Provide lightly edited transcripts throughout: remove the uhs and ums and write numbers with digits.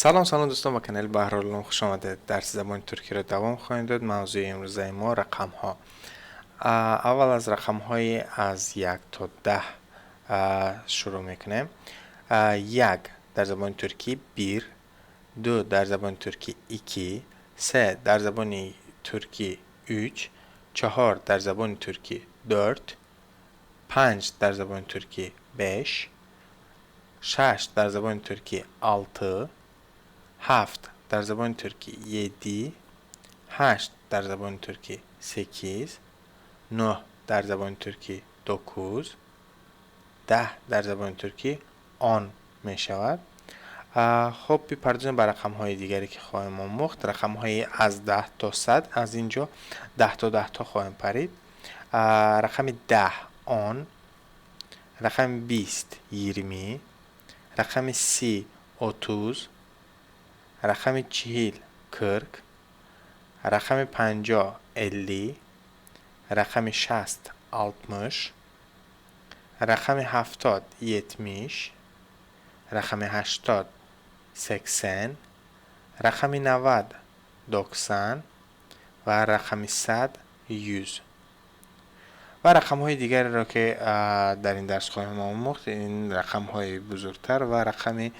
Салом, салом дӯстон, ба канали Баҳрулулум хуш омадед. Дарси забони туркиро давом хоҳем дод. Мавзӯи имрӯзаи мо рақамҳо. Аввал аз рақамҳои аз 1 то 10 шурӯъ мекунем. 1 дар забони туркӣ bir, 2 дар забони туркӣ iki, 3 дар забони туркӣ üç, 4 дар забони туркӣ dört, 5 дар забони туркӣ beş, 6 дар забони туркӣ altı, 7 дар забони туркӣ yedi, 8 дар забони туркӣ sekiz, 9 дар забони туркӣ dokuz, 10 дар забони туркӣ on мешавад. Хуб, бипардозем ба рақамҳои дигаре ки хоҳем омӯхт. Рақамҳои аз 10 то 100. Аз ин ҷо 10 то 10 то хоҳем парид. Рақами 10 on, рақами 20 yirmi, рақами 30 otuz, рақами 40 kırk, рақами 50 elli, рақами 60 altmış, рақами 70 yetmiş, рақами 80 seksen, рақами 90 doksan ва рақами 100 yüz. Ва рақамҳои дигареро ки дар ин дарс хоҳем омӯхт, ин рақамҳои бузургтар ва рақами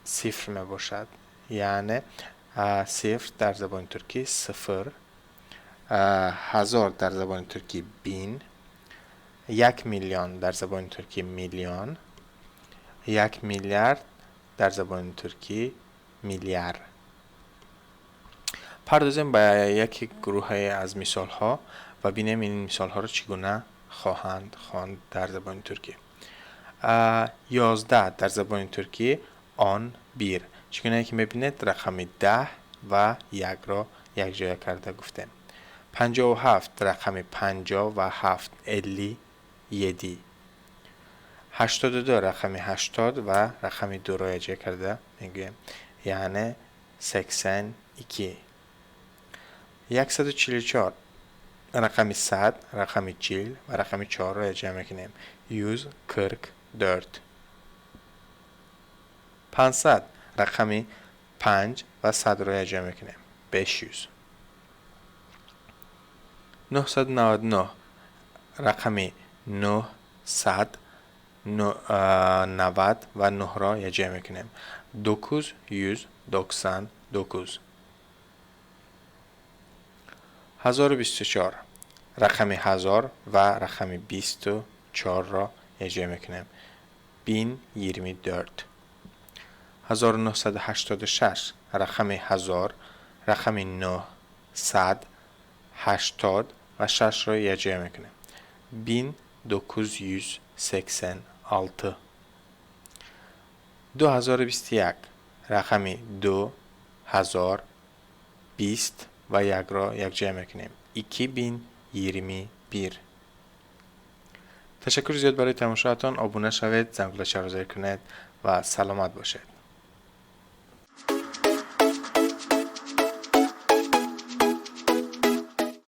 сифр мебошад. Яъне сифр дар забони туркӣ sıfır, 1000 дар забони туркӣ bin, 1 миллион дар забони туркӣ milyon, 1 миллиард дар забони туркӣ milyar. Пардозем ба яке гурӯҳе аз мисолҳо ва бинем, ин мисолҳоро чӣ гуна хоҳанд хонд дар забони туркӣ. 11 дар забони туркӣ on bir. Чӣ гунае ки мебинед, рақами 10 ва якро якҷоя карда гуфтем. 57, рақами 57, elli yedi. 82, рақами 80 ва рақами дуро якҷоя карда мегӯем, яъне seksen iki. 144, рақами 100, рақами 40 ва рақами чорро якҷоя мекунем, yüz kırk dört. 500, рақами панҷ ва 100-ро якҷоя мекунем, beş yüz. 999, рақами нӯҳ, 100, 90 ва нӯҳро якҷоя мекунем, 999. 1024, рақами 1000 ва рақами 24-ро якҷоя мекунем, bin yirmi dört. 1986, рақами 1000, рақами нӯҳ, 100, 80 ва шашро якҷоя мекунем, 1986. 2021, рақами ду, ҳазор, бист ва якро якҷоя мекунем, 2021. Ташаккури зиёд барои тамошоятон. Обуна шавед, зангулачаро зер кунед ва саломат бошед.